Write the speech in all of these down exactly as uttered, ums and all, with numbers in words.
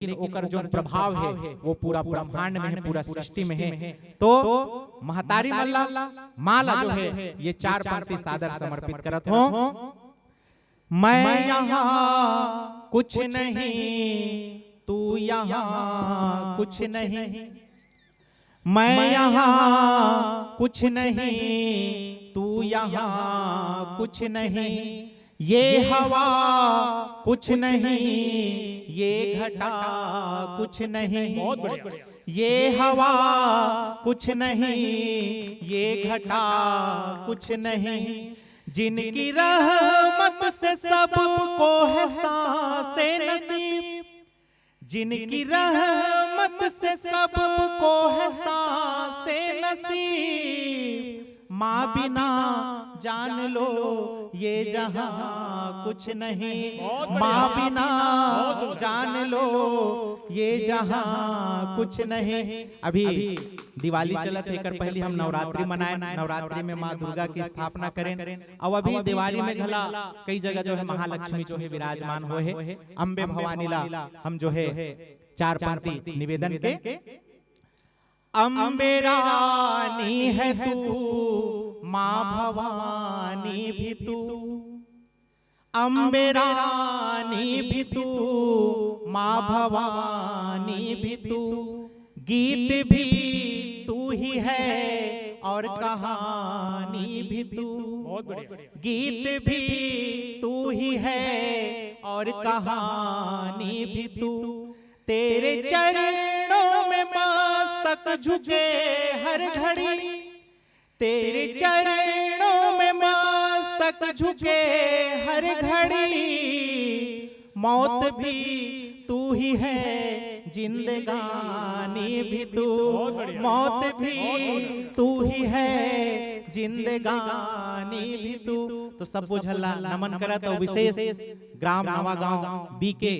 लेकिन ओकर जो प्रभाव हे, वो पूरा ब्रह्मांड में हे, पूरा सृष्टि में हे। तो महतारी मन ला, माँ ला जो हे, ये चार पंक्ति सादर समर्पित करत हों। मैं यहाँ कुछ नहीं, तू यहाँ कुछ नहीं। मैं यहाँ कुछ नहीं, तू यहाँ कुछ नहीं। ये हवा कुछ नहीं, ये घटा कुछ नहीं। बहुत बढ़िया। ये हवा कुछ नहीं, ये घटा कुछ नहीं। जिनकी रहमत से सबको है सांसें नसीब, जिनकी रहमत से सबको है सांसें नसीब। माँ बिना जान लो ये जहां कुछ नहीं। बहुत बढ़िया। माँ बिना बहुत सुंदर। जान लो ये जहां कुछ नहीं। अभी दिवाली चलत हे, एकर पहले हम नवरात्रि मनाएन। नवरात्रि में माँ दुर्गा की स्थापना करेन। अउ अभी दिवाली में घला कई जगह जो हे महालक्ष्मी जो हे विराजमान होए हे। अम्बे भवानी ला हम जो हे चार पंक्ति निवेदन के। अम्बे रानी है तू, माँ भवानी भी तू। अम्बे रानी भी तू, माँ भवानी भी तू। गीत भी तू ही है और कहानी भी तू। बहुत बढ़िया। गीत भी तू ही है और कहानी भी तू। तेरे चरणों में मस्तक झुके हर घड़ी, तेरे चरणों में मस्तक झुके हर घड़ी। मौत भी तू ही है, जिंदगानी भी तू। बहुत बढ़िया। मौत भी बहुत बढ़िया। तू ही है, जिंदगानी भी तू। तो सब झन ला नमन करत अउ विशेष ग्राम नवागांव बी के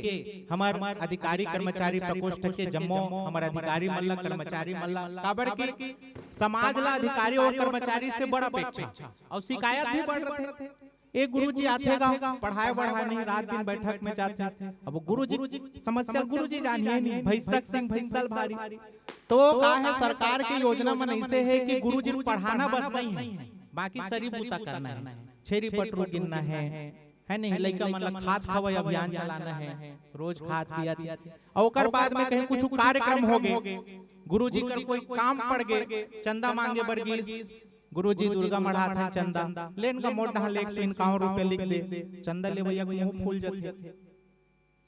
हमर अधिकारी कर्मचारी प्रकोष्ठ के जम्मो हमर अधिकारी मन ला, कर्मचारी मन ला, काबर कि समाज ला अधिकारी अउ कर्मचारी से बड़ अपेक्षा अउ शिकायत भी बड़ रथे। एक गुरुजी आथे गा, पढ़ाए बढ़ाए नहीं, रात दिन बैठक में जाथे। अब गुरुजी समस्या गुरुजी जानिए नहीं, भैंसक सिंह भैंसल भारी। तो का हे, सरकार के योजना मन ऐसे हे कि गुरुजी पढ़ाना बस नहीं हे, बाकी सरी बूता करना हे, छेरी पटरू गिनना हे, हे नहीं, लइका मन ला खात खवई अभियान चलाना हे, रोज खात पियत। अउ ओकर बाद में कहीं कुछ कार्यक्रम हो गे, गुरुजी कर कोई काम पड़ गे, चंदा मांगे बर गिस, गुरुजी दुर्गा मढ़ात हे चंदा, लेन का मोट डहा ले एक सौ इक्यावन रुपया लिख दे, चंदा लेवइया के मुंह फूल जथे।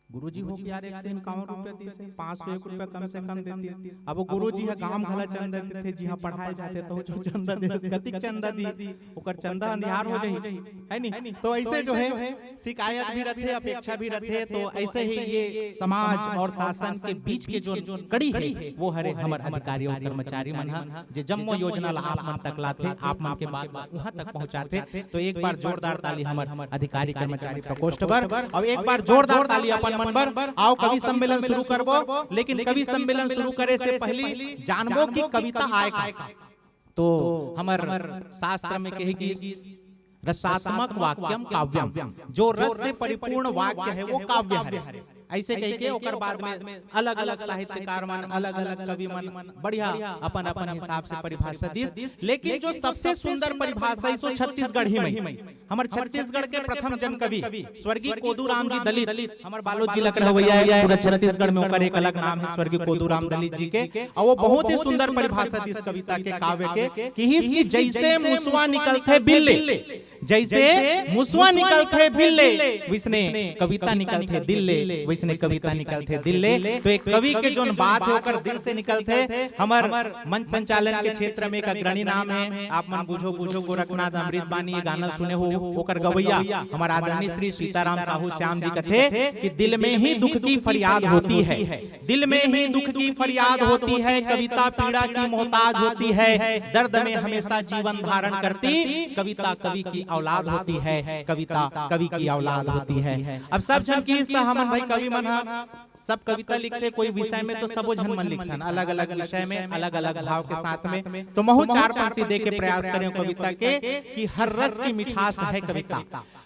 गुरुजी हो के यार एक सौ इक्यावन रुपया दिस, पाँच सौ एक रुपया कम से कम देतिस। अब वो गुरुजी ह गांव घला चंदा देथे, जिहां पढ़ाए जाथे तो जो चंदा दे, कतिक चंदा दी, ओकर चंदा अंधियार हो जाही, है नी? तो ऐसे जो हे शिकायत भी रथे, अपेक्षा भी रथे। तो ऐसे ही ये समाज और शासन के बीच के जो कड़ी हे, वो हरे हमर अधिकारी अउ कर्मचारी मन ह, जे जम्मो योजना ला आप मन तक लाथे, आप मन के बात ला उहां तक पहुंचाथे। तो एक बार जोरदार ताली हमर अधिकारी कर्मचारी प्रकोष्ठ बर, अउ एक बार जोरदार ताली अपन मन बर। आओ कवि सम्मेलन शुरू करबो, लेकिन कवि सम्मेलन शुरू करे से पहली जानबो कि कविता आय का। तो हमर शास्त्र में कहे कि रसात्मक वाक्यम काव्यम, जो रस से परिपूर्ण वाक्य हे वो काव्य हरे। ऐसे कह के ओकर बाद में अलग-अलग साहित्यकार मन, अलग-अलग कवि मन बढ़िया अपन-अपन हिसाब से परिभाषा दिस। लेकिन जो सबसे सुंदर परिभाषा हे सो छत्तीसगढ़ी में, हमर छत्तीसगढ़ के प्रथम जन कवि स्वर्गीय कोदूराम जी दलित, हमर बालोद जिला के रहवइया हे, पूरा छत्तीसगढ़ में ओकर एक अलग नाम हे स्वर्गीय कोदूराम दलित जी के। अउ वो बहुत ही सुंदर परिभाषा दिस कविता के, काव्य के, किहिस कि जैसे मुसवा निकलथे बिल ले, जैसे मुसवा निकलथे बिल ले, वैसने कविता निकलथे दिल ले, वैसने कविता निकलथे दिल ले। तो एक कवि के जोन बात हे ओकर दिल से निकलथे। हमर मंच संचालन के क्षेत्र में एक अग्रणी नाम हे, आप मन बूझो बूझो गोरखनाथ अमृत बानी ये गाना सुने हो, ओकर गवैया हमर आदरणीय श्री सीताराम साहू श्याम जी कथे कि दिल में ही दुख की फरियाद होती है, दिल में ही दुख की फरियाद होती है, कविता पीड़ा की मोहताज होती है, दर्द में हमेशा जीवन धारण करती कविता कवि की औलाद होती है, कविता कवि की औलाद होती है। अब सब झन किहिस त हमन भाई कवि मन ह सब कविता लिखथे, कोई विषय में तो सबो झन मन लिखथन, अलग-अलग विषय में, अलग-अलग भाव के साथ में। तो महू चार पंक्ति दे के प्रयास करेंव कविता के कि हर रस की मिठास है कविता,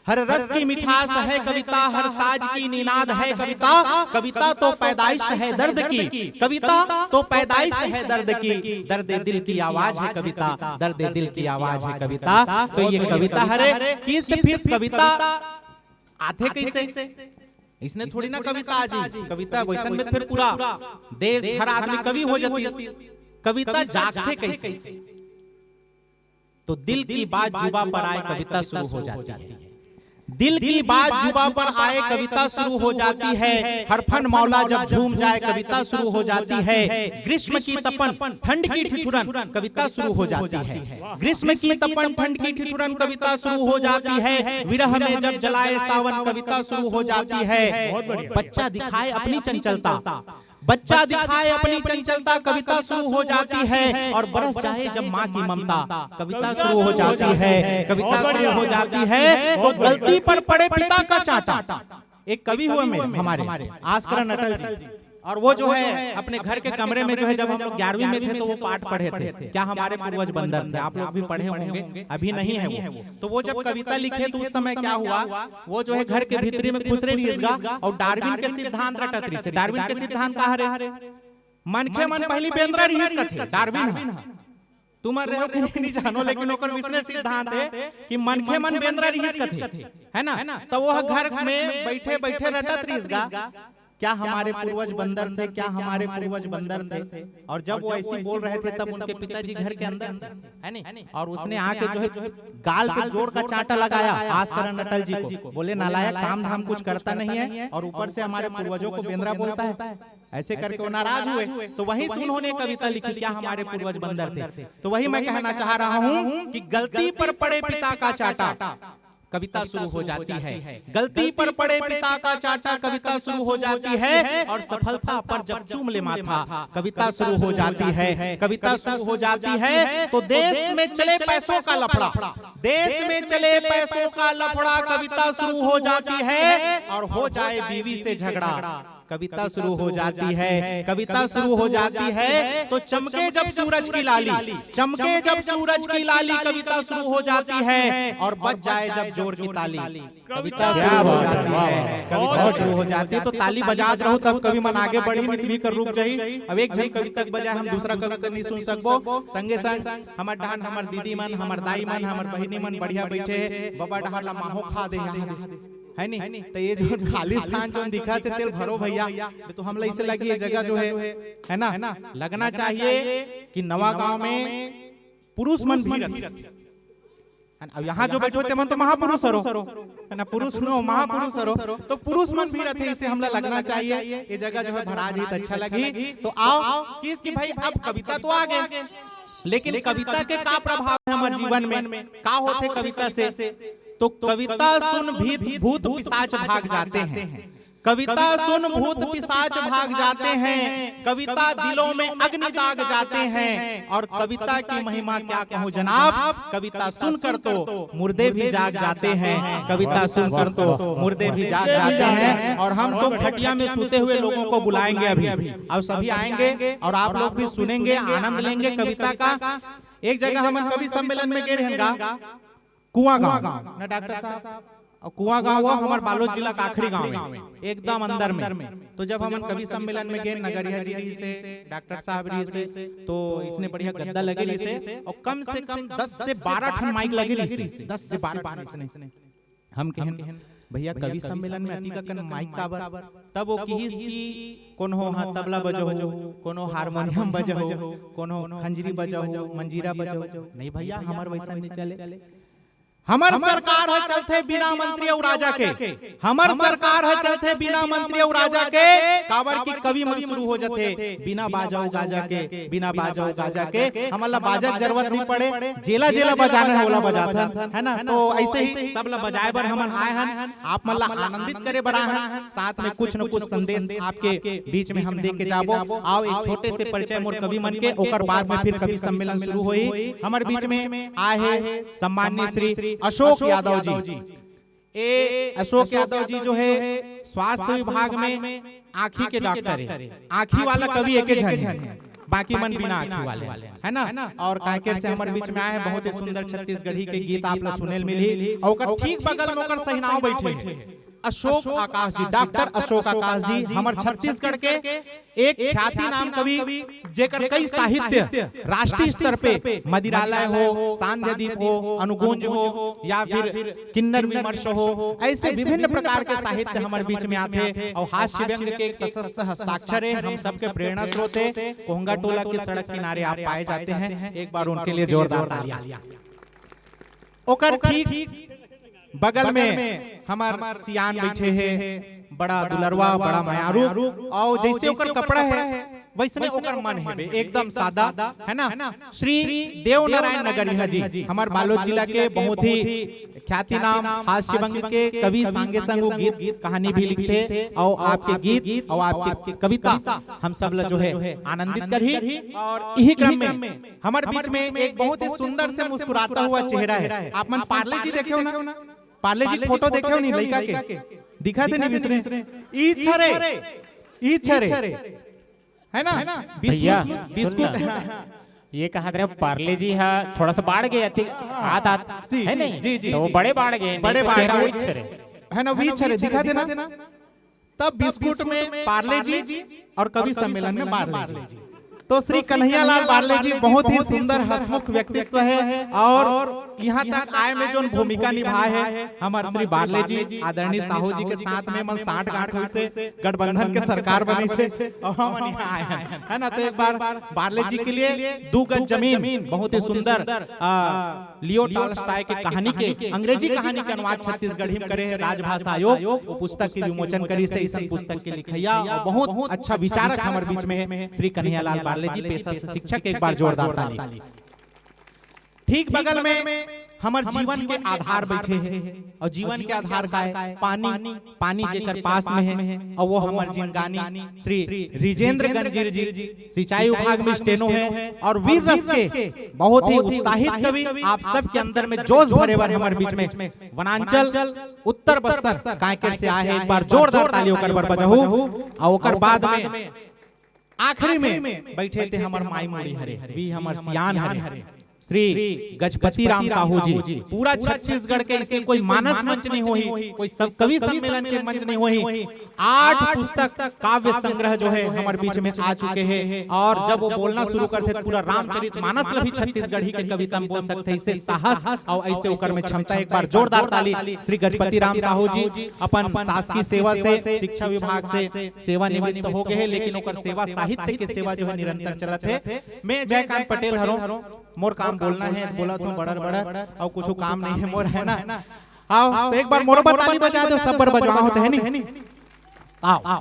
हर रस की मिठास है कविता, हर साज की निनाद है कविता। कविता तो पैदाइश है दर्द की, कविता तो पैदाइश है दर्द की, दर्द दिल की आवाज है कविता, दर्द दिल की आवाज है कविता। तो ये कविता हरे किस्त फिर कविता आथे कैसे? इसने थोड़ी ना कविता आ जी, कविता वैसन में फिर पूरा देश हर आदमी कवि हो जाती है। कविता जागथे कैसे? तो दिल की बात जुबा पर आए, कविता शुरू हो जाती है। दिल की बात जुबा पर आए, कविता शुरू हो जाती है। हरफन मौला जब झूम जाए, कविता शुरू हो जाती है। ग्रीष्म की तपन, ठंड की ठिठुरन, कविता शुरू हो जाती है। ग्रीष्म की तपन, ठंड की ठिठुरन, कविता शुरू हो जाती है। विरह में जब जलाए सावन, कविता शुरू हो जाती है। बच्चा दिखाए अपनी चंचलता, बच्चा दिखाए अपनी चंचलता, कविता शुरू हो जाती है। और बरस जाए जब माँ की ममता, कविता शुरू हो जाती है, कविता शुरू हो जाती है। तो गलती पर पड़े पिता का चांटा। एक कवि हुए में हमारे आस्करण अटल जी, और वो जो है अपने घर के कमरे में जो है, जब हम लोग ग्यारहवीं में थे तो वो पाठ पढ़े थे, क्या हमारे पूर्वज बंदर थे। आप लोग भी पढ़े होंगे, अभी नहीं है वो। तो वो जब कविता लिखे तो उस समय क्या हुआ, वो जो है घर के भीतरी में खुसरे रहिस गा और डार्विन के सिद्धांत रटत रहिस। डार्विन के सिद्धांत का हरे? मनखे मन पहली बेंदरा रहिस कथे डार्विन ह। तुमन रहे हो कि नहीं जानो, लेकिन ओकर विशेष सिद्धांत है कि मनखे मन बेंदरा रहिस कथे, है ना? तो वो घर में बैठे बैठे रटत रहिस गा, क्या हमारे पूर्वज बंदर थे, क्या हमारे पूर्वज बंदर थे। और जब वो ऐसी बोल रहे थे तब उनके पिताजी घर के अंदर थे, है नहीं? और उसने आके जो है गाल पे जोर का चांटा लगाया आस्करण अटल जी को, बोले, नालायक, काम धाम कुछ करता नहीं है और ऊपर से हमारे पूर्वजों को बेंदरा बोलता है। ऐसे करके वो नाराज हुए, तो वहीं से उन्होंने कविता लिखी, क्या हमारे पूर्वज बंदर थे। तो वही मैं कहना चाह रहा हूँ कि गलती पर पड़े पिता का चांटा, कविता शुरू हो जाती है। गलती पर पड़े पिता का चांटा, कविता शुरू हो जाती है। और सफलता पर जब चूम ले माथा, कविता शुरू हो जाती है। कविता शुरू हो जाती है तो देश में चले पैसों का लफड़ा, देश में चले पैसों का लफड़ा, कविता शुरू हो जाती है। और हो जाए बीवी से झगड़ा, कविता शुरू हो जाती है। कविता शुरू हो जाती है तो चमके जब सूरज की लाली, चमके जब सूरज की लाली, कविता शुरू हो जाती है। और बज जाए जब जोर की ताली, कविता शुरू हो जाती है। कविता शुरू हो जाती है तो ताली बजात रहो, तब कवि मन आगे बढ़ी, नहीं तो रुक जाही। अब एक झन कविता के बजाय हम दूसरा कविता नहीं सुन सकबो। संगे संग हमर डहन, हमर दीदी मन, हमर दाई मन, हमर बहिनी मन बढ़िया बैठे हे, बबा डहर ला माहो खा दे, यहाँ दे, है नी? तो ये जो खाली स्थान जो दिखत हे, तेल भरो भैया। तो हमला ऐसे लगी ये जगह जो है, है ना, लगना चाहिए कि नवा गांव में पुरुष मन भी रथे। है ना? अब यहाँ जो बैठे हो, तेमन तो महापुरुष हरो, है ना? पुरुष नो, महापुरुष हरो, तो पुरुष मन भी रथे, इसे हमला लगना चाहिए। ये जगह जो है भरा जी तो अच्छा लगी। तो आओ किस की भाई, अब कविता तो आ गए, लेकिन कविता के का प्रभाव है हमारे जीवन में, का होथे कविता से? तो कविता सुन भी भूत पिशाच भाग जाते हैं। कविता सुन भूत पिशाच भाग जाते हैं, कविता दिलों में अग्नि दाग जाते हैं। और कविता की महिमा क्या कहूँ जनाब, कविता सुनकर तो मुर्दे भी जाग जाते हैं, कविता सुनकर तो मुर्दे भी जाग जाते हैं। और हम तो खटिया में सूते हुए लोगों को बुलाएंगे अभी, और सभी आएंगे और आप लोग भी सुनेंगे, आनंद लेंगे कविता का। एक जगह हम कवि सम्मेलन में गए रहेन गा, कुआं गांव, ना डॉक्टर साहब, और कुआं गांव वो हमारे बालोद जिला का आखिरी गांव है, एकदम अंदर में। तो जब हम कवि सम्मेलन में गए, नगरिया जी रहिसे, डॉक्टर साहब रहिसे, तो इसने बढ़िया गद्दा लगे रहिसे, और कम से कम दस से बारह ठन माइक लगे रहिसे, दस से बारह ठन इसने। हम कहेन, भैया, कवि सम्मेलन में अतिका कन माइक काबर? तब वो किहिस कि कोनो हा तबला बजाहू, कोनो हारमोनियम बजाहू, कोनो खंजरी बजाहू, मंजीरा बजाहू। नहीं भैया, हमर वैसा नहीं चले। हमर सरकार ह चलथे बिना मंत्री अउ राजा के, हमर सरकार ह चलथे बिना मंत्री अउ राजा के, काबर कि कवि मन शुरू हो जाथे बिना बाजा अउ गाजा के, बिना बाजा अउ गाजा के। हमन ला बाजा के जरूरत नहीं पड़े, जेला जेला बजाना है ओला बजाथन, है ना? तो ऐसे ही सब ला बजाए बर हमन आए हन, आप मन ला आनंदित करे बर आए हन, साथ में कुछ न कुछ संदेश आपके बीच में हम दे के जाबो। आओ एक छोटे से परिचय मोर कवि मन के, ओकर बाद में फिर कवि सम्मेलन शुरू होही। हमर बीच में आए हे सम्माननीय श्री अशोक यादव जी। ए अशोक यादव जी जो है स्वास्थ्य विभाग में आँखी के डॉक्टर है, आँखी वाला कवि एके झन है, बाकी मन बिना आँखी वाले, है ना? और कांकेर से हमर बीच में आए हैं, बहुत ही सुंदर छत्तीसगढ़ी के गीत आप ला सुने ल मिलही। और ओकर ठीक बगल में ओकर सहिनाव बैठे हैं अशोक आकाश जी, डॉक्टर अशोक आकाश जी, हमर छत्तीसगढ़ के एक ख्याति नाम कवि, जेकर कई साहित्य राष्ट्रीय स्तर पे मदिरालय हो, सांध्य दीप हो, अनुगूंज हो, या फिर किन्नर विमर्श हो, ऐसे विभिन्न प्रकार के साहित्य हमर बीच में आते हैं। और हास्य व्यंग के एक सशक्त हस्ताक्षर है, हम सबके प्रेरणा स्रोत है। कोहंगा टोला के सड़क किनारे आप पाए जाते हैं, एक बार उनके लिए जोरदार तालियां। ओकर ठीक बगल में हमर सियान बैठे हैं, बड़ा दुलरवा, बड़ा मयारू, और जैसे ओकर कपड़ा है वैसने ओकर मन है बे, एकदम सादा, है ना? श्री देवनारायण नगरिया जी, हमर बालोद जिला के बहुत ही ख्याति नाम हास्य व्यंग के कवि, संगे संग वो गीत कहानी भी लिखथे, और आपके गीत और आपके कविता हम सब ला जो है आनंदित करही। और इही क्रम में हमर बीच में एक बहुत ही सुंदर से मुस्कुराता हुआ चेहरा है। आप मन पार्ले जी देखे हो ना? पार्ले जी फोटो देखे हो नहीं लड़का के? दिखा थे नहीं बिसरे। ई छरे, ई छरे, है ना? Biscuit, biscuit. ये कहा रहे पार्ले जी हा थोड़ा सा बाढ़ गए, आत आत, है नहीं? जी जी, तो बड़े बाढ़ गए, बड़े बाढ़ गए, है ना? वी छरे दिखा थे ना। तब बिस्कुट में पार्ले जी और कवि सम्मेलन में बार्ले जी। तो श्री कन्हैयालाल बार्ले जी बहुत ही सुंदर हसमुख व्यक्तित्व है, और यहाँ तक आए में जो भूमिका निभाए है हमारे श्री बार्ले जी, आदरणीय साहू जी के साथ में मन साठ गांठ हुई से गठबंधन के सरकार बनी से, और हम यहाँ आए हैं, है ना? तो एक बार बार्ले जी के लिए दो गज जमीन, बहुत ही सुंदर, आ, लियो टॉलस्टॉय के कहानी के अंग्रेजी कहानी के अनुवाद छत्तीसगढ़ी में करे है राजभाषा आयोग, वो पुस्तक के विमोचन करी से इसन पुस्तक के लिखैया और बहुत अच्छा विचारक हमारे बीच में श्री कन्हैयालाल बार्ले जी, पेशा से शिक्षक, एक बार जोरदार ताली। ठीक बगल में हमर जीवन के आधार बैठे है, और जीवन के आधार का है? पानी। पानी जेकर पास में है, और वो हमर जिनगानी श्री रिजेंद्र गंजीर जी, सिंचाई विभाग में स्टेनो है और वीर रस के बहुत ही उत्साहित कवि, आप सबके अंदर में जोश भरे बर हमर बीच में वनांचल उत्तर बस्तर कांकेर से आए हैं। एक बार जोरदार ताली ओकर बर बजाहू। और ओकर बाद में आखिरी में बैठे थे हमर माई मुड़ी हरे, वी हमर सियान हरे, श्री गजपति राम साहू जी। पूरा छत्तीसगढ़ के ऐसे कोई मानस मंच नहीं होही, कोई सब कवि सम्मेलन के मंच नहीं होही। आठ पुस्तक काव्य संग्रह जो है हमर बीच में आ चुके हैं, और जब वो बोलना शुरू करते पूरा रामचरित मानस ल भी छत्तीसगढ़ी के कविता में बोल सकते हैं। ऐसे साहस और ऐसे ओकर में क्षमता, एक बार जोरदार ताली श्री गजपति राम साहू जी। अपन शासकीय सेवा से, शिक्षा विभाग से सेवानिवृत्त हो गए हैं, लेकिन ओकर सेवा, साहित्य के सेवा जो है निरंतर चलत है। मैं जयकांत पटेल हरों, मोर काम बोलना है, बोलत हूँ बड़र बड़र, और कुछ काम नहीं है मोर, है ना? आओ तो एक बार मोर बर ताली बजा दो, सब बर बजवा होते है नहीं? आओ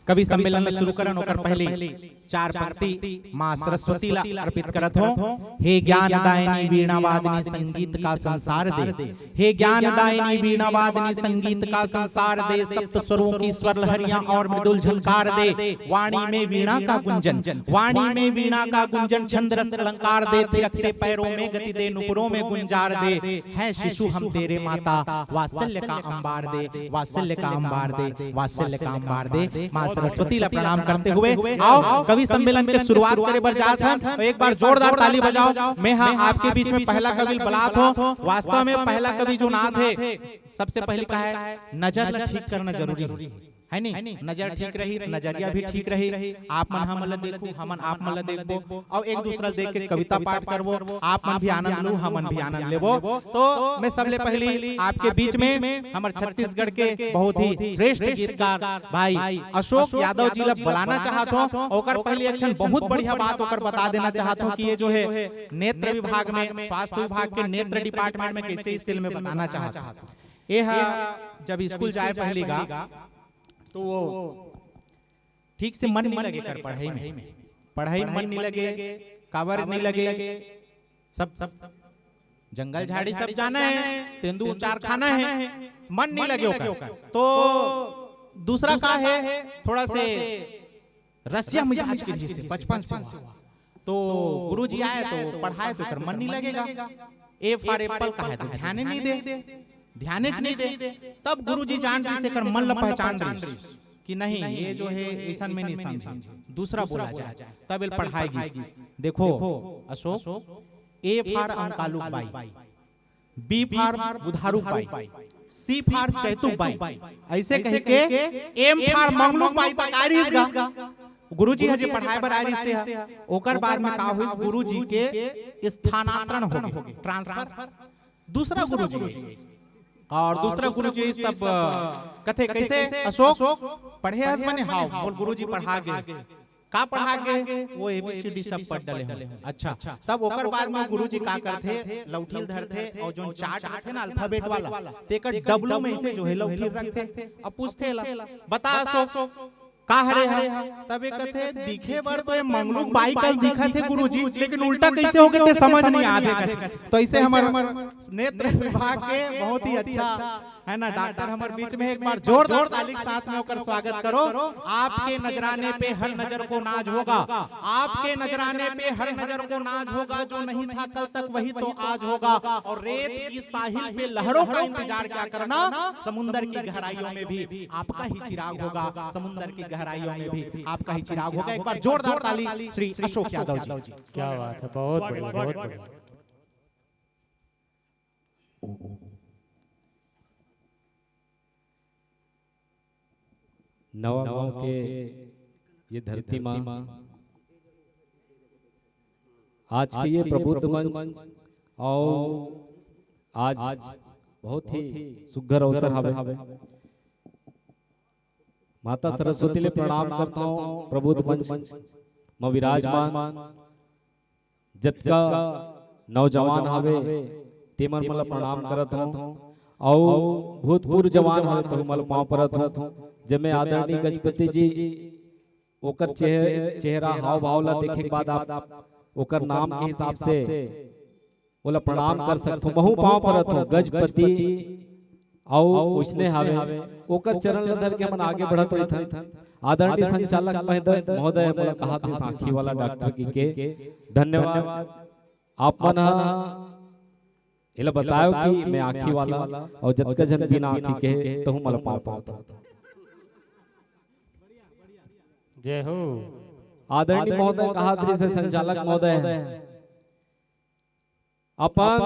कवि सम्मेलन में शुरू करन, ओकर पहले चार पंक्ति माँ सरस्वती ला अर्पित करत हो। हे ज्ञान दायिनी वीणा वादिनी संगीत का संसार दे, हे ज्ञान दायिनी वीणा वादिनी संगीत का संसार दे, सप्त स्वरों की स्वर लहरियां और मृदुल झनकार दे। वाणी में वीणा का गुंजन, वाणी में वीणा का गुंजन, छंद रस अलंकार दे, थिरकते पैरों में गति दे, नुपुरों में गुंजार दे। है शिशु हम तेरे माता, वात्सल्य का अंबार दे, वात्सल्य का अंबार दे, वात्सल्य का अंबार दे। माँ सरस्वती ला प्रणाम करते हुए आओ कवि सम्मेलन के शुरुआत करे बर जात हन। एक बार जोरदार ताली बजाओ। मैं हाँ आपके बीच में पहला कवि बलात हूँ। वास्तव में पहला कवि जो नाथ है, सबसे पहले कहा है नजर ला ठीक करना जरूरी है, है नी? नजर ठीक रही, नजरिया भी ठीक रही। आप मन हमन ला देखू, हमन आप मन ला देखबो, और एक दूसरा देख के कविता पाठ करबो। आप मन भी आनंद लू, हमन भी आनंद लेबो। तो मैं सबले पहली आपके बीच में हमर छत्तीसगढ़ के बहुत ही श्रेष्ठ गीतकार भाई अशोक यादव जी ला बुलाना चाहत हूँ। ओकर पहले एक ठन बहुत बढ़िया बात ओकर बता देना चाहत हूँ कि ये जो है नेत्र विभाग में, स्वास्थ्य विभाग के नेत्र डिपार्टमेंट में कैसे इस फिल्म में बताना चाहत हूँ। ये हा जब स्कूल जाए पहली गा तो वो ठीक से मन नहीं लगे कर पढ़ाई में, पढ़ाई मन नहीं लगे, काबर नहीं लगे, सब सब जंगल झाड़ी सब जाना है, तेंदू चार खाना है, मन नहीं लगे ओकर। तो दूसरा का है, थोड़ा से रसिया मिजाज के जैसे बचपन से हुआ। तो गुरुजी आए तो पढ़ाए तो एकर मन नहीं लगेगा। A for apple कहा है तो ध्यान ही नहीं दे, ध्यानेच नहीं दे। तब गुरुजी जान रहिस, एकर मन ल पहचान रहिस कि नहीं, ये जो है, ऐसन में नहीं समझे, दूसरा बोला जाए। तब एल पढ़ाए गिस। देखो अशोक, A for Ankalu Bai, B for Budharu Bai, C for Chaitu बाई, ऐसे कह के M for मंगलू बाई तक आ रहिस गा। गुरुजी ह जे पढ़ाए बर आ रहिस ते ह। ओकर बाद में का होइस, गुरुजी के स्थानांतरण हो गे, ट्रांसफर, दूसरा गुरुजी आइस। और दूसरा गुरुजी आइस तब, अ, कथे, "कैसे अशोक, पढ़े हस?" मने, "हाँ।" बोल, "गुरुजी पढ़ा गे।" "का पढ़ा गे?" "वो एबीसीडी सब पढ़ डले हूँ।" "अच्छा।" तब ओकर बाद में गुरुजी का करथे, लौठी ल धरथे और जोन चार्ट रथे ना अल्फाबेट वाला, तेकर डब्लू में से जो है लौठी रखथे। अब पूछथे ला, "बता अशोक, का हरे ह?" तब ये कथे, "दिखे बर तो ये मंगलू बाई कस दिखत हे गुरुजी, लेकिन उल्टा कैसे हो गे ते समझ नहीं आत हे," कथे। तो ऐसे हमर नेत्र विभाग के बहुत ही अच्छा, है ना, डॉक्टर हमर बीच में, एक बार जोरदार ताली के साथ में ओकर स्वागत करो। आपके नजराने पे हर नजर को नाज होगा, आपके नजराने पे हर नजर को नाज होगा, जो नहीं था कल तक वही तो आज होगा। और रेत की साहिल पे लहरों का इंतजार क्या करना, समुंदर की गहराइयों में भी आपका ही चिराग होगा, समुंदर की गहराइयों में भी आपका ही चिराग होगा। एक बार जोरदार ताली श्री अशोक यादव जी। क्या बात है, बहुत बढ़िया, बहुत बढ़िया। नवागांव के ये धरती माँ, आज के ये प्रबुद्ध मंच, और आज बहुत ही सुघर अवसर हवे। माता सरस्वती ले प्रणाम करत हूँ, प्रबुद्ध मंच म विराजमान जतका नौजवान हवे, तेमन मन ल प्रणाम करत हूँ, अउ भूतपूर्व जवान हवे, तेहू मन ल पाँव परत हूँ, जेमे आदरणीय गजपति जी, ओकर चेह-, चेहरा हाव भाव ला देखे के बाद आप ओकर नाम के हिसाब से ओला प्रणाम कर सकथो। महू पाँव परत हूँ, गजपति अउ उसने हवे, ओकर चरण ल धर के हमन आगे बढ़त रहिथन। आदरणीय संचालक महोदय, महोदय मोला कहा थे आँखी वाला डॉक्टर कहिके, धन्यवाद। आप मन ह एला बतायो कि मैं आँखी वाला, अउ जतका झन बिना आँखी के हे, तहू मोला पाँव परत हूँ। जय हो। आदरणीय महोदय कहा थे संचालक महोदय, अपन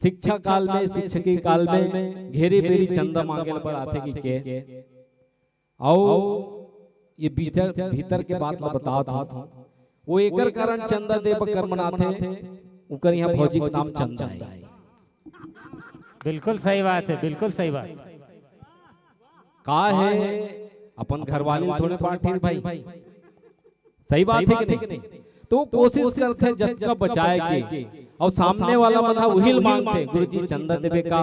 शिक्षा काल में, शिक्षकी काल में घेरी बेरी चंदा मांगे बर आथे कहिके, अउ ये भीतर, भीतर के बात ला बतावत हूँ। वो एकर कारण चंदा दे बर करमनाथे, उकर यहाँ भौजी के नाम चंदा है। बिल्कुल सही बात है, बिल्कुल सही बात। का है, अपन घरवाली थोड़े पाठी भाई, सही बात है कि नहीं? तो कोशिश करथे जतका बचाए के, अउ सामने वाला मन ह उही ल मांगथे, "गुरुजी चंदा देबे का,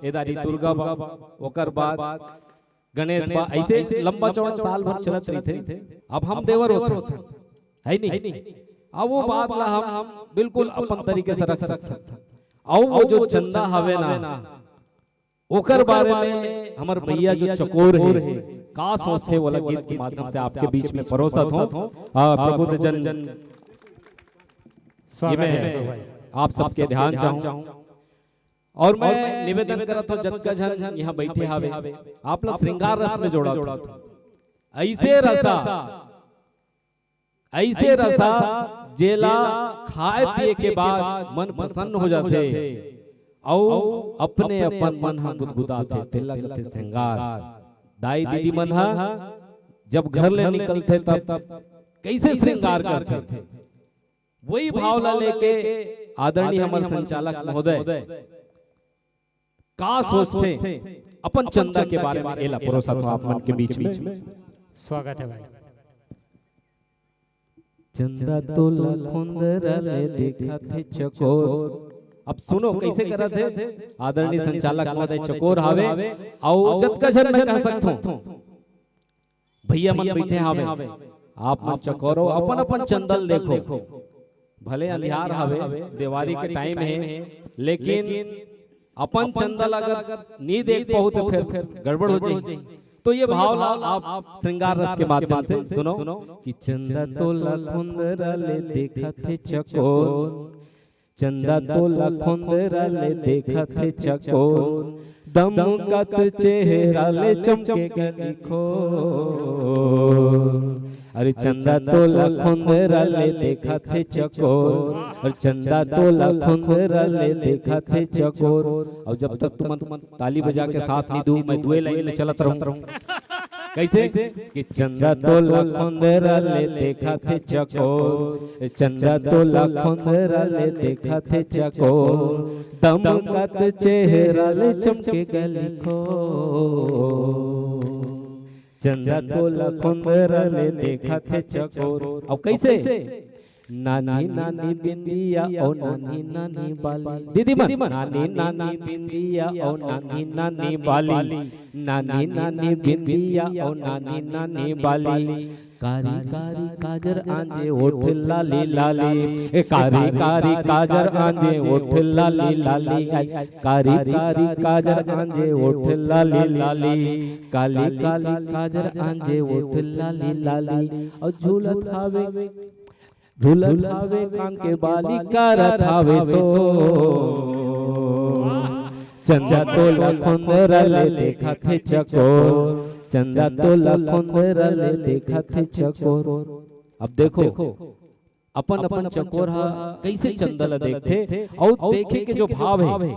ए दारी दुर्गा बा, ओकर बाद गणेश बा", ऐसे लंबा चौड़ा साल भर चलत रहिथे। अब हम देवर होथन, है नहीं? अब वो बात ला हम बिल्कुल अपन तरीके से रख सकथन। अउ वो जो चंदा हवे ना, ओकर बारे में हमर भैया जो चकोर हे, का सोचथे, ओला गीत के माध्यम से आपके बीच में परोसत हूँ। आ, प्रबुद्ध जन, स्वागत ये मैं है अशोक भाई। आप सबके ध्यान चाहूँ। और मैं निवेदन करत हूँ, जतका झन यहाँ बैठे हावे, आप ला श्रृंगार रस में जोड़त हूँ। ऐसे रसा, ऐसे रसा जेला खाए पिए के बाद मन प्रसन्न हो जाथे, अउ अपने अपन मन ह गुदगुदाथे, तेला कथे श्रृंगार। दाई दीदी मन ह जब घर ले निकलथे तब कैसे श्रृंगार करथे, वही भाव ला लेके आदरणीय हमर संचालक महोदय का सोचथे अपन चंदा के बारे में, एला परोसत हूँ आप मन के बीच में। स्वागत है भाई। चंदा तोला खोंदरा ले देखत हे चकोर। अब सुनो कैसे करत हे आदरणीय संचालक महोदय, चकोर हावे, अउ जतका झन मैं कह सकथों, भैया मन बैठे हावे, आप मन चकोरो, अपन अपन चंदा ल देखो। भले अंधियार हावे, देवारी के टाइम हे, लेकिन अपन चंदा ल अगर नी देख पाहू तो फिर गड़बड़ हो जाही। तो ये भाव ला आप श्रृंगार रस के माध्यम से सुनो कि चंदा तोला खोंदरा ले देखत हे चकोर, चंदा तोला खोंदरा ले देखत हे चकोर, दमकत चेहरा ले चमके गली खोर। अरे चंदा तोला खोंदरा ले देखत हे चकोर, अरे चंदा तोला खोंदरा ले देखत हे चकोर। अउ जब तक तुमन ताली बजा के साथ नहीं दू, मैं दुए लाइन में चलत रहूं। कैसे? कि चंदा तोला खोंदरा ले देखत हे चकोर, चंदा तोला खोंदरा ले देखत हे चकोर, दमकत चेहरा ले चमके गली खोर। चंदा तोला खोंदरा ले देखत हे चकोर। अउ कैसे? नानी नानी बिंदिया अउ नानी नानी बाली। दीदी मन, नानी नानी बिंदिया अउ नानी नानी बाली, नानी नानी बिंदिया अउ नानी नानी बाली। कारी कारी काजर आंजे ओठ लाली लाली, ए कारी कारी काजर आंजे ओठ लाली लाली, आई कारी कारी काजर आंजे ओठ लाली लाली, काली काली काजर आंजे ओठ लाली लाली। अउ झूलत हावे, झूलत हावे कान के बाली, करत हावे सो। चंदा तोला खोंदरा ले देखत हे चकोर, चंदा तोला खोंदरा ले देखत हे चकोर। अब देखो, अपन अपन चकोर हा कैसे चंदा ला देखथे, अउ देखे के जो भाव हे,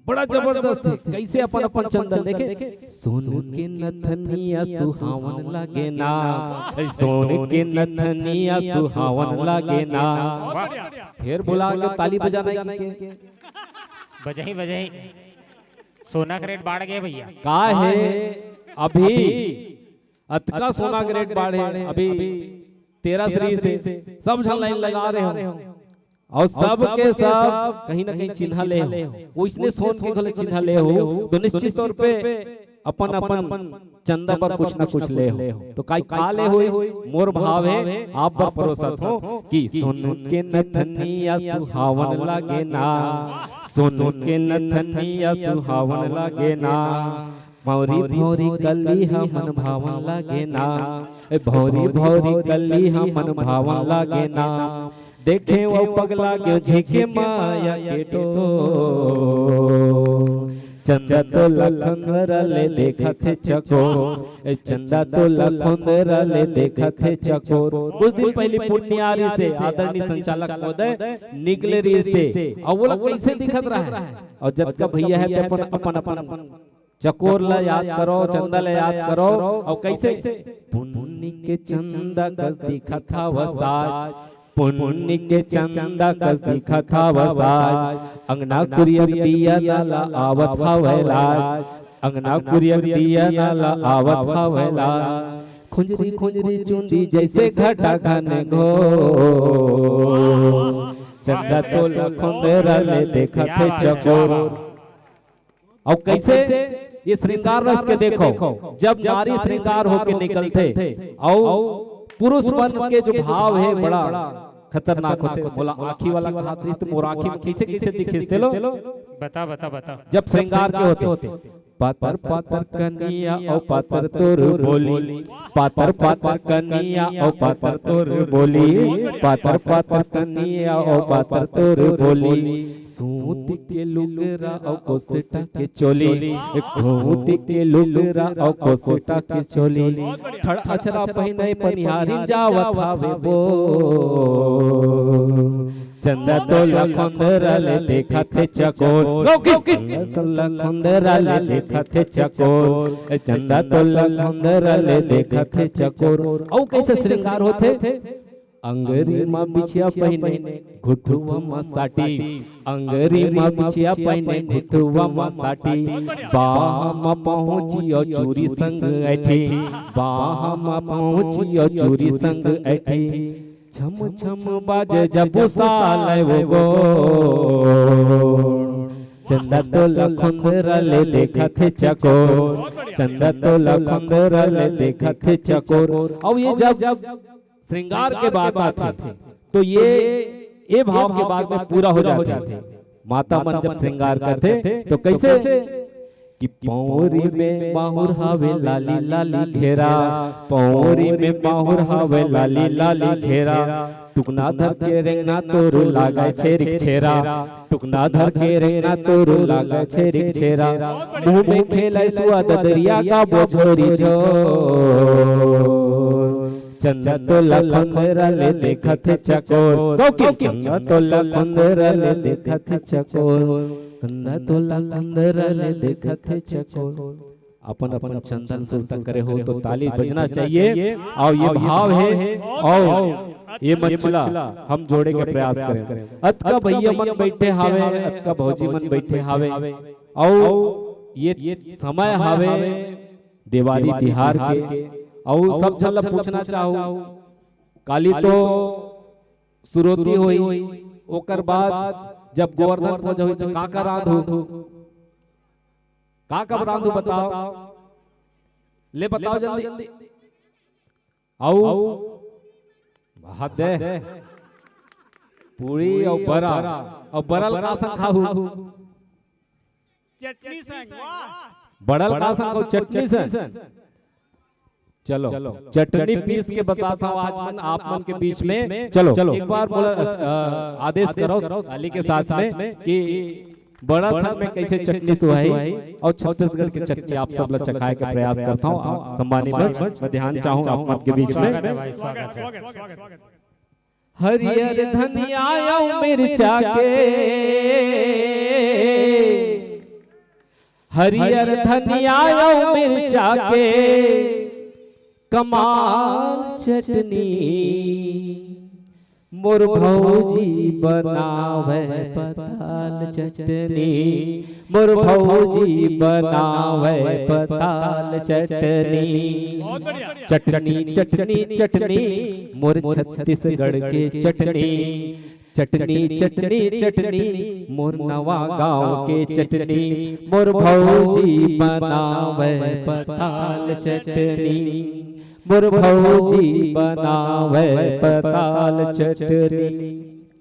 बड़ा जबरदस्त हे। कैसे अपन अपन चंदा देखे, सोन के नथनिया सुहावन लागे ना, सोन के नथनिया सुहावन लागे ना। फिर बुला के ताली बजाना है कि के? बजही बजही। सोना के रेट बाढ़ गए भैया। का हे, अभी अतका सोना के रेट बाढ़े, अभी तेरस रहिसे सब झन लाइन लगा रहे हो, अउ सब के सब कहीं ना कहीं चिन्हा ले हो, वइसने सोन के घलो चिन्हा ले हो, तो निश्चित तौर पे अपन अपन चंदा पर कुछ ना कुछ ले हो। तो काई का ले होही? मोर भाव हे, आप बर परोसत हो कि सोन के नथनिया सुहावन लागे ना, सोन के नथनिया सुहावन लागे ना। भौरी भौरी कली हमन भावन लागे ना, ए भौरी भौरी कली हमन भावन लागे ना। देखे वो पगला के झेके माया के डोर। चंदा तोला खोंदरा ले देखत हे चकोर, ए चंदा तोला खोंदरा ले देखत हे चकोर। कुछ दिन पहली पुन्नियारी से आदरणीय संचालक महोदय निकले रहिसे, अउ ओला कैसे दिखत रहा है? अउ जतका भैया हे ते अपन अपन अपन चकोर ला याद करो, चंदा ला याद करो। अउ कैसे? पुन्नी के चंदा कस दिखत हावस आज, पुन्नी के चंदा कस दिखत हावस आज। अंगना कुरियर दिया ना ला आवत हावय लाज, अंगना कुरियर दिया ना ला आवत हावय लाज। खुंजरी खुंजरी चुंदी जैसे घटा घन घोर। चंदा तोला खोंदरा ले देखत हे चकोर। अउ कैसे ये श्रृंगार रस के देखो, जब नारी श्रृंगार होके निकलथे अउ पुरुष मन के जो भाव हे बड़ा खतरनाक होथे। मोला आँखी वाला खात रहिस त मोर आँखी में कैसे कैसे दिखिस तेलो। बता बता बता। जब श्रृंगार के होथे, पातर पातर कनिया अउ पातर तोर बोली, पातर पातर कनिया अउ पातर तोर बोली, पातर पातर कनिया अउ पातर तोर बोली। सूत के लुगरा अउ कोसटा के चोली, सूत के लुगरा अउ कोसटा के चोली। ठड़ अछरा पहिने पनिहारी जावत हावे बो। चंदा तोला खोंदरा ले देखत हे चकोर। चंदा तोला खोंदरा ले देखत हे चकोर। ए चंदा तोला खोंदरा ले देखत हे चकोर। अउ कैसे श्रृंगार होथे? अंगरी म बिछिया पहिने, घुटुवा म साटी। अंगरी म बिछिया पहिने, घुटुवा म साटी। बाह म पहुँची अउ चूरी संग ऐठी। बाह म पहुँची अउ चूरी संग ऐठी। छम छम बाजे जब साले वो गो। चंदा तोला खोंदरा ले देखत हे चकोर। चंदा तोला खोंदरा ले देखत हे चकोर। अउ ये जब श्रृंगार के बात आथे, तो ये, ये भाव के बाद में पूरा हो जाथे। माता मन जब श्रृंगार करथे, तो कैसे? कि पौरी में माहुर हावे लाली लाली घेरा, पौरी में माहुर हावे लाली लाली घेरा। टुकना धर के रेंगना तोर लागय छेरिक छेरा, टुकना धर के रेंगना तोर लागय छेरिक छेरा, मुंह में खेलय सुआ ददरिया का बोझोरी झोर। चंदा तोला खुंदरा ले देखत हे चकोर, गौकी चंदा तोला खुंदरा ले देखत हे चकोर, चंदा तोला खुंदरा ले देखत हे चकोर। अपन अपन चंदा ल सुरता करे हो तो ताली बजना चाहिए। और ये भाव है और ये मंचला हम जोड़े के प्रयास करें। अतका भैया मन बैठे हावे, अतका भौजी मन बैठे हावे, और ये समय हावे देवारी तिहार के। और सब झन ला पूछना चाहूँ, काली तो सुरोती होई, ओकर बाद जब गोवर्धन पूजा होई तो का का रांधू, का का रांधू बताओ, ले बताओ जल्दी। आऊ हद है, पूरी और बरा, और बरल का संग खाहू? चटनी संग, वाह। बरल का संग खाहू? चटनी संग। चलो, चटनी पीस के बताता हूँ आज मन आप मन के बीच में। चलो, एक बार बोला, अ, आदेश करो ताली के साथ में कि बड़ा सर में कैसे चटनी सुहाई और छत्तीसगढ़ की चटनी आप सब ला चखाए के प्रयास करता हूँ। आप सम्मानी मन, मैं ध्यान चाहूँ आप मन के बीच में। स्वागत है भाई, स्वागत है। हरियर धनिया अउ मिर्चा के, हरियर धनिया अउ मिर्चा के कमाल चटनी, मोर भौजी बनावे पताल चटनी, मोर भौजी बनावे पताल चटनी। बहुत बढ़िया। चटनी, चटनी, चटनी, मोर छत्तीसगढ़ के चटनी। चटनी, चटनी, चटनी, मोर नवा गांव के चटनी, मोर भौजी बनावे पताल चटनी, मोर भौजी बनावे पताल चटनी।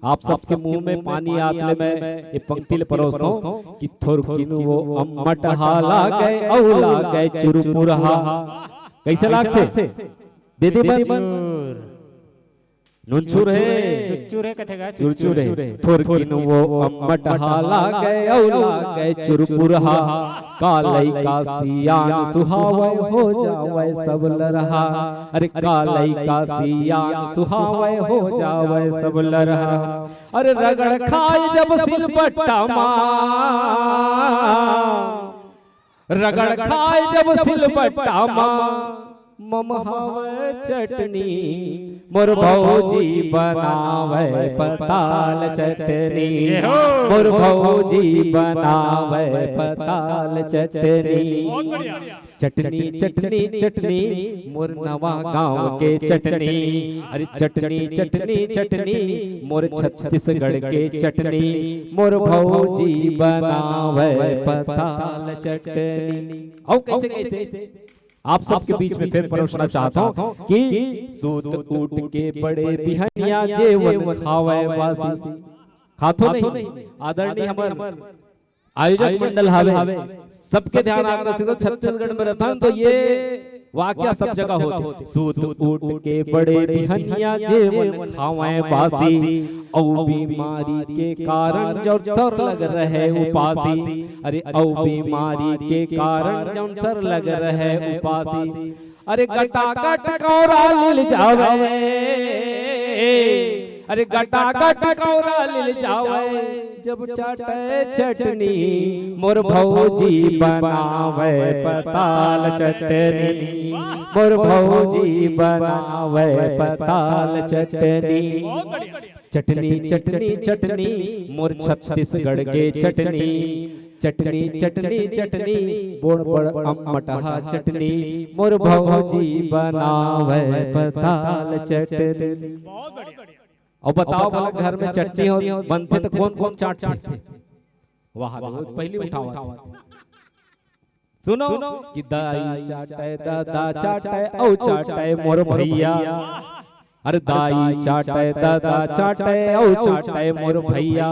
आप सबके मुंह में पानी आत ले मैं ये पंक्ति ले परोसता हूँ कि थोरकिन वो अम्मट हा लागे, अउ लागे चुरपुरहा। कैसे लागथे? दे दे बन। नुनछुर हे। चुरचुर हे कथे गा, चुरचुर हे। थोरकिन वो अम्मट हा लागे, अउ लागे चुरपुरहा। का लइका सियान सुहावे, हो जावे सब लरहा। अरे का लइका सियान सुहावे, हो जावे सब लरहा। अरे रगड़ खाए जब सिलबट्टा मा, रगड़ खाए जब सिलबट्टा मा, ममहावे चटनी, मोर भौजी बनावे पताल चटनी, जय हो। मोर भौजी बनावे पताल चटनी। बहुत बढ़िया। चटनी, चटनी, चटनी, मोर नवा गांव के चटनी। अरे चटनी, चटनी, चटनी, मोर छत्तीसगढ़ के चटनी, मोर भौजी बनावे पताल चटनी। अउ कैसे, कैसे? आप सबके बीच में फिर परोसना चाहता हूँ कि सूत उठ के बड़े बिहनिया जेवन खावे बासी। खाथो नहीं? आदरणीय हमर आयोजक मंडल हावे, सबके ध्यान आकर्षित हो, छत्तीसगढ़ में रहता हूँ तो ये वाक्य सब जगह होथे। सूत उठ के बड़े बिहनिया जेवन खावे बासी, अउ बीमारी के कारण जौन सरलग रहे उपासी। अरे अउ बीमारी के कारण जौन सरलग रहे उपासी। अरे गटागट कौरा लील जावे, अरे गटागट कौरा लील जावे, जब चाटे चटनी मोर भौजी बनावे पताल चटनी, मोर भौजी बनावे पताल चटनी। बहुत बढ़िया। चटनी, चटनी, चटनी, मोर छत्तीसगढ़ के चटनी। चटनी, चटनी, चटनी, बोड़ बड़ अम्मटहा चटनी, मोर भौजी बनावे पताल चटनी। बहुत बढ़िया। अउ बताओ भला, घर में चटनी हो बनथे त कौन कौन चाटथे? वाह, बहुत पहली उठावत। सुनो कि दाई चाटे, दादा चाटे, अउ चाटे मोर भैया। अरे दाई चाटे, दादा चाटे, अउ चाटे मोर भैया।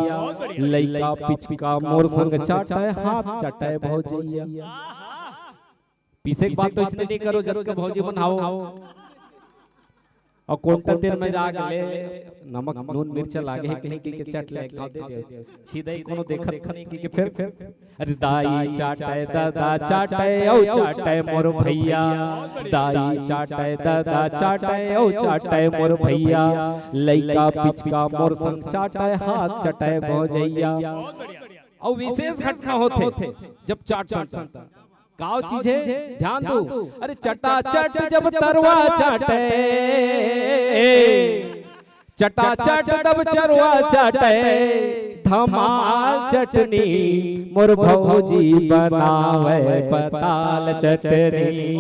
लइका पिचका मोर संग चाटे, हाथ चाटे भौजैया। पीसे के बात तो इसने नहीं करो, जब के भौजी मन हाओ। अउ कोंटा तीर में जाके ले नमक नून मिर्चा लागे हे कहीं के, के चट ले खाओ दे दे। छीदई कोनो देखत नहीं के, के फिर, फिर। अरे दाई चाटय, दादा चाटय, अउ चाटय मोर भैया। दाई चाटय, दादा चाटय, अउ चाटय मोर भैया। लइका पिचका मोर संग चाटय, हाथ चटय भौजैया। अउ विशेष घटना होथे जब चाट, चाट, चाट। काव चीज हे? ध्यान दो। अरे चटा चट जब तरवा चाटे, चटा चट जब चरवा चाटे, धमाल चटनी मोर भौजी बनावे पताल चटनी,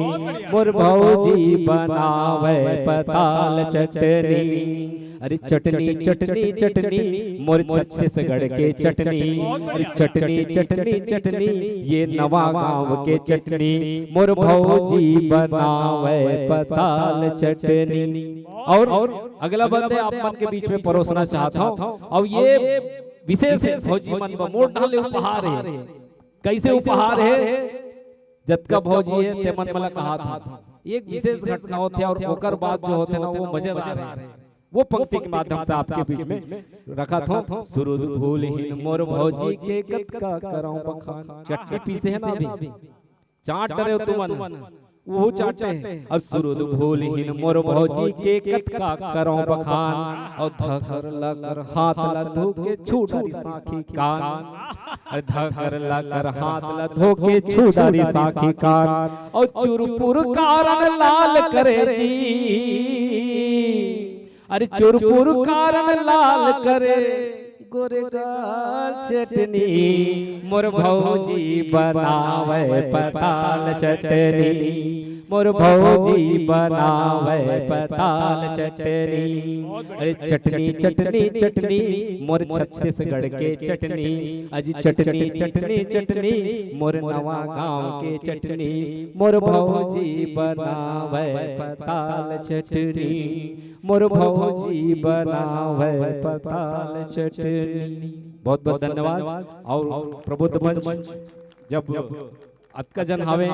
मोर भौजी बनावे पताल चटनी। अरे चटनी चटनी चटनी मोर छत्तीसगढ़ के चटनी। अरे चटनी चटनी चटनी ये नवा गांव के चटनी, मोर भौजी बनावे पताल चटनी। और अगला बंदे आप मन के बीच में परोसना चाहत हंव। अउ ये विशेष हे भौजी मन बर मोर डाले उपहार हे। कैसे उपहार हे? जतका भौजी हे ते मन मला कहा था। एक विशेष घटना होथे अउ ओकर बाद जो होथे ना वो मजेदार हे। वो पंक्ति के माध्यम से आपके बीच में रखत हंव। सुरुद भूलहीन मोर भौजी के कतका करंव बखान। चटनी पीसे हे ना अभी, चाट डरे हो तुमन, वो चाटे हे। अउ सुरुद भूलहीन मोर भौजी के कतका करंव बखान। अउ धकर लकर हाथ ला धो के छू डारी साखी कान। अउ धकर लकर हाथ ला धो के छू डारी साखी कान। अउ चुरपुर कारन लाल करे जी, अरे चुरपुर कारन लाल करे गोरेगाल चटनी, मोर भौजी बनावे पताल चटनी, मोर भौजी बनावे पताल चटनी। अरे चटनी चटनी चटनी मोर छत्तीसगढ़ के चटनी, अजी चटनी चटनी चटनी मोर नवा गांव के चटनी, मोर भौजी बनावे पताल चटनी, मोर भौजी बनावे पताल चटनी। बहुत बहुत धन्यवाद। अउ प्रबुद्ध मंच जब अतका जन हावे,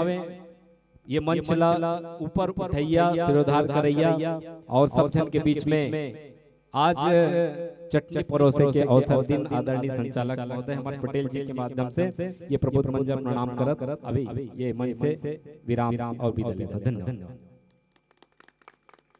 ये मंच ला ऊपर उठैया, सिरोधार करैया अउ सब झन के बीच में आज चटनी परोसे के अवसर दिन आदरणीय संचालक महोदय हमर पटेल जी के माध्यम से ये प्रबुद्ध मंच ला प्रणाम करत अभी ये मंच से विराम अउ विदा लेथंव। धन्यवाद।